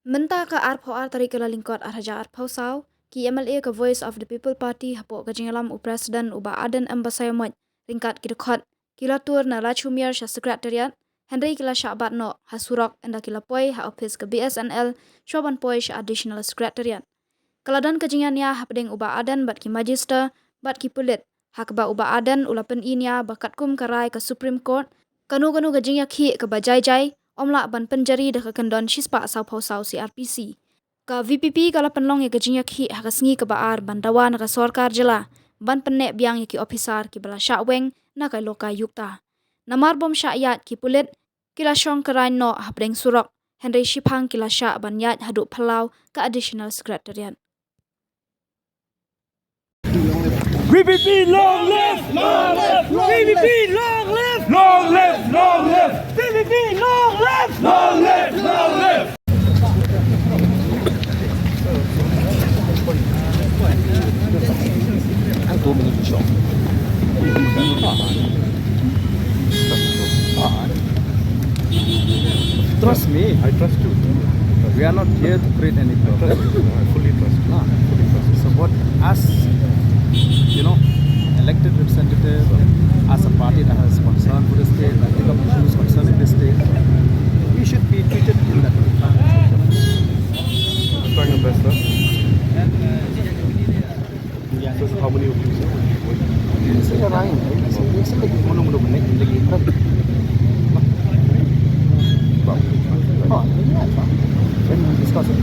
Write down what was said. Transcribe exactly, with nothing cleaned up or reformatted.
Mynta ka arphew ar tarik Kyllalyngkot arhajar arphew saw, ki M L A ka Voice of the People Party hapoh ka jingïalam u President u Bah Ardent M Basaiawmoit ryngkat ki dkhot, ki la tur na Laitumkhrah sha Secretariat, hynrei ki la shah bat noh ha surok ynda ki la poi ha ophis ka B S N L, shwa ban poi sha Additional Secretariat. Ka la don ka jingïania hapdeng u Bah Ardent bad ki Magistrate, bad ki pulit, ha kaba u Bah Ardent u la pynïania ba katkum ka rai ka Supreme Court, kano kano ka jingïakhih kaba jai jai, ym lah ban pynjari da ka kyndon shispah sawphew saw C R P C. Ka V P P ka la pynlong ïa ka jingïakhih ha ka sngi kaba ar ban dawa na ka sorkar jylla, ban pynneh biang ïa ki ophisar kiba la shah weng na ka Lokayukta. Namar bym shah ïaid ki pulit, ki la shong kyraiñ noh hapdeng surok, hynrei shiphang ki la shah ban ïaid haduh phyllaw ka Additional Secretariat. V P P long live! Long live! V P P long live! Long live! Long live! V P P long live! Long live! Long live! Trust me. I trust you. We are not here to create any problem. I trust you. I fully trust you. Ah. Fully trust you. So what, as, you know, elected representative, as a party that has concern for the state, that take up issues concerning the state, we should be treated in that way. I'm trying my best, sir. So, how many of you, sir? It's a line, right? It's a, it's a, like, mono, mono, mono, like, like, oh, yeah, it's fine. Then we discuss it.